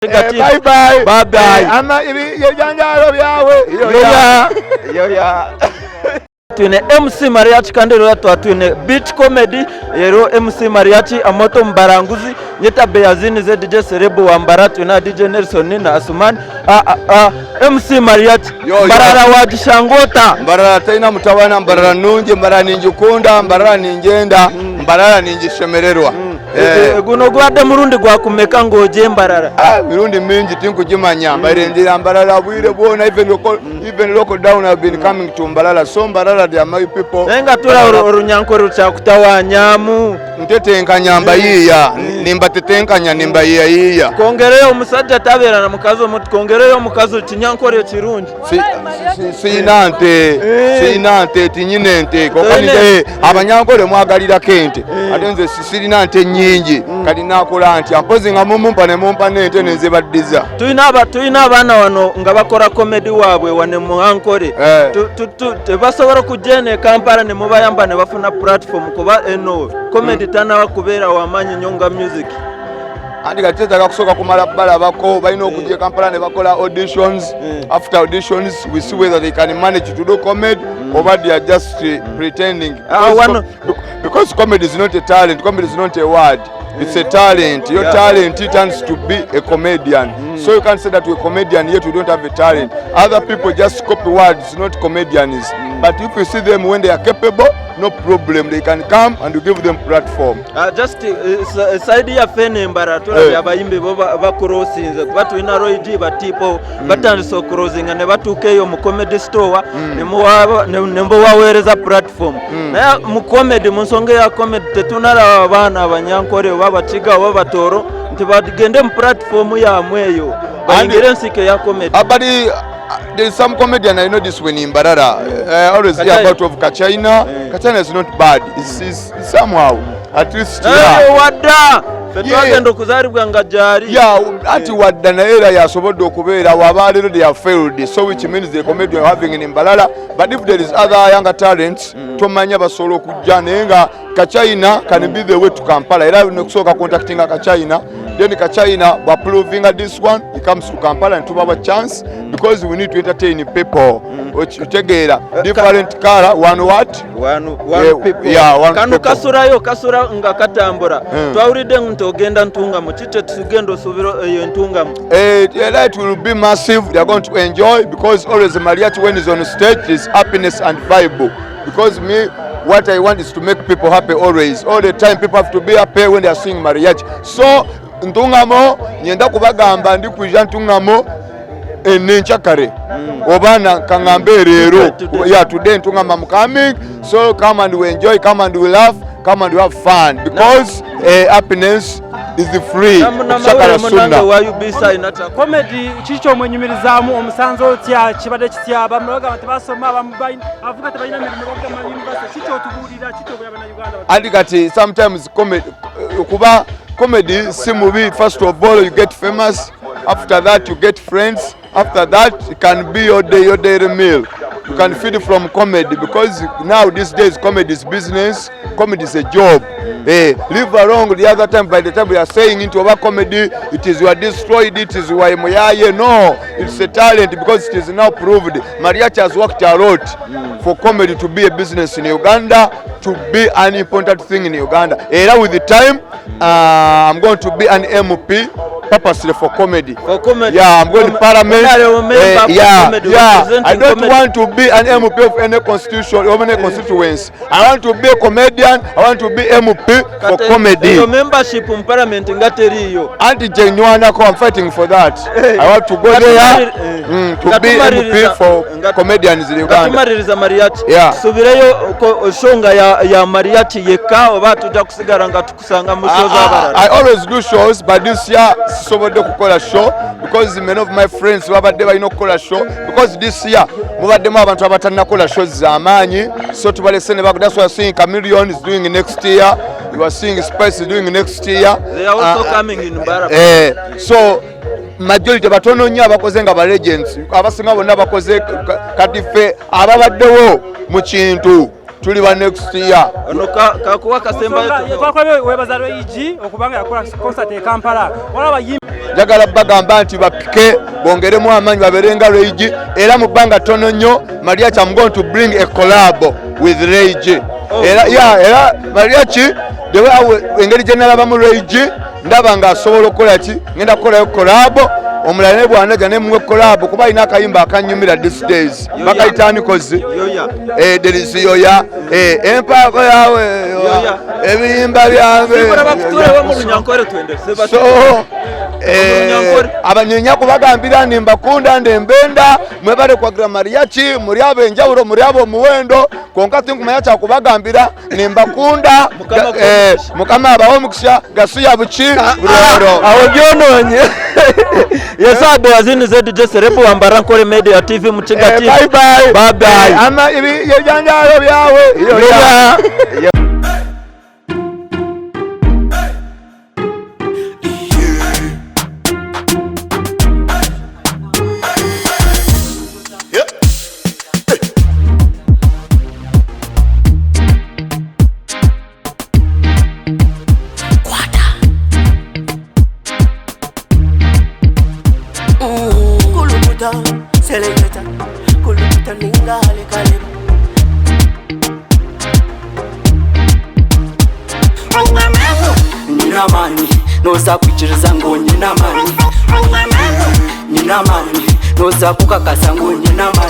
Eh, Bye bye. Bye bye. Eh, ama ebijanjalo byawe. Yoya. Yoya. Twine MC Mariachi kandi rero twa twine Beat Comedy rero MC Mariachi amoto mubaranguzi nyeta Beyazini ze DJ Cerebu wambara twine DJ Nelson na Asuman ah, ah, ah, MC Mariachi Yo, yo. Mbarara wagishanga ota Mbarara terina mutabana, Mbarara nungi, Mbarara ningikunda, Mbarara ningyenda, Mbarara ningishemererwa. Eh. Guno gubadde murundi gwakumeka ng'ogye Mbarara? Ah, mirundi mingi tinkugimanya mbaire ndira Mbarara bwire bwona even local, even local down have been coming to Mbarara so Mbarara they are my people. Naye nga tura orunyankore rukyakutawanyamu. Ntetenkanya mbayiiya nimbatetenkanya nimbayiiyayiiya. Kwongereyo omusajja tabeera na mukazi omu twongereyo omukazi kinyankore kirungi. Siyina nte siyina nte tinyina ente kwonka nze abanyankole mwagalirako ente ate nze sirina nte nyingi kati nakola ntya mpozi nga mumumpa ne mumpa n'ente nenzibaddiza. Tulina abaana wano nga bakora comedy waabwe wano mu Ankole tebasobola kujja eno e Kampala ne mubayamba ne bafuna platform kuba eno comedy tanaba kubeera wamaanyi nnyo nga music. Anti kati tetaaga kusooka kumala balabako balina okujja e Kampala ne bakola auditions after auditions we see whether they can manage to do comedy oba they are just pretending Ah, because comedy is not a talent comedy is not a word it's a talent your talent turns to be a comedian so you can't say that we're comedian yet we don't have a talent other people just copy words not comedians but if you see them when they are capable no problem they can come and you give them platform Uh, just uh, side yaffe eno embara tulabye abayimbi bo bakurosinze kuba tulina Roy G batipo batandise okurosinga ne batuuka eyo mu comedy store ne mubaweereza platform naye mu comedy mu nsonga eya comedy tetunalaba abaana abanyankore oba abakiga oba batooro nti bagende mu platform yamwe eyo bayingire ensiko eya comedy. But there is some comedian I know this when in Mbarara. I always hear about of Kachina. Kachina is not bad. It's, it's, it's somehow at least yeah. Wadda ffe twagenda okuzaalibwa nga gyali. Yeah, anti wadda naye era yasobodde okubeera waba leero they have failed so which means the comedian having in Mbarara but if there is other younger talents tomanya basobola okujja naye nga Kachina can be the way to Kampala era nekusooka contactinga Kachina then Kachina bw'approvinga this one he comes to Kampala and tubawa chance because we need to entertain people okitegeera different color one what One, one people. Yeah, one kano people. Kasurayo kasura nga katambura twawulidde nti ogenda Ntungamu kiki tugenda osuubira eyo Ntungamu? Era it will be massive. They are going to enjoy because always Mariachi when is on stage is happiness and vibe. Because me, what I want is to make people happy always. All the time people have to be happy when they are seeing Mariachi. So Ntungamo nyenda kubagamba ndi kwija Ntungamo enenkyakare oba kaŋŋambe leero yeah, today Ntungamo I'm coming so come and we enjoy come and we laugh come and we have fun because happiness is free. Okushakara sunna. Wa UBC alina Comedy kiki kyomwenyumirizaamu omusanze otya kibadde kitya abamu bagamba tebasoma abamu abavuga tebalina mirimu bavuga mu university kiki otubuulira kiki obuulira bannayuganda? Anti kati sometimes comedy kuba comedy si mubi. First of all you get famous, after that you get friends, after that it can be your day, your daily meal. You can feed from comedy because now these days comedy is business, comedy is a job. Leave along the other time, by the time we are saying into our comedy, it is you are destroyed, it is you are muyaye. No, it's a talent because it is now proved. Mariachi has worked a lot for comedy to be a business in Uganda, to be an important thing in Uganda. Era with the time, I'm going to be an MP purposely for comedy. For comedy. Yeah, I'm going to parliament. Honorable member for comedy, Yeah. I representing don't comedy. Want to be an MP of any constitution or any constituency. I want to be a comedian. I want to be MP for comedy. Eyo membership mu parliament nga teriiyo. Anti gye nywanako, I'm fighting for that. I want to go there to be MP for comedians in Uganda. Tumaliriza Mariachi. Yeah. Tusubireyo show nga ya Mariachi yekka oba tujja kusigala nga tukusanga mu show z'abalala? I always do shows but this year sisobodde kukola show because many of my friends babadde balina okukola show because this year mubaddemu abantu abatannakola shows z'amaanyi so tubalese ne that's why seeing Chameleon is doing next year, you are seeing Spice is doing next year. They are also coming in Mbarara. So majority batono nnyo abakoze nga ba legends, abasinga bonna bakoze kati ffe ababaddewo mu kintu tuli ba next year. Ono kakuwa kasembayo. Twakulabye webaza Roy G okubanga yakola concert e Kampala waliwo abayimbi. Njagala bagamba nti bapike bongeremu amaanyi babeere nga Ray G, era mu bbanga ttono nnyo Mariachi I'm going to bring a collab with Ray G. Oh. Era yeah, era Mariachi the way engeri gye nalabamu Ray G ndaba ng'asobola okukola ki, ngenda kukolayo collab omulala ne bw'anajja ne muwe collab kuba alina akayimba akanyumira these days bakayita anikozi eh, there is yoya eh, empaako yawe ebiyimba byange so eh, abanyenya kubagambira nimbakunda ndembenda mwebale kwagira mariachi muri abenjawulo muri abomuwendo konka tinkumanya kyakubagambira nimbakunda mukama abahe omugisha gasuya buki buroro aho byononye yes abazini ZJ Serebu wambara nkore media TV mukiga TV bye bye bye bye ama ibi ebyanjalo byawe Yoya. Kulukuta, seleketa, kulukuta ningale kaleba. Nina amani, noza kwikiriza ngu nyina amani. Nina amani, noza kukakasa ngu nyina amani.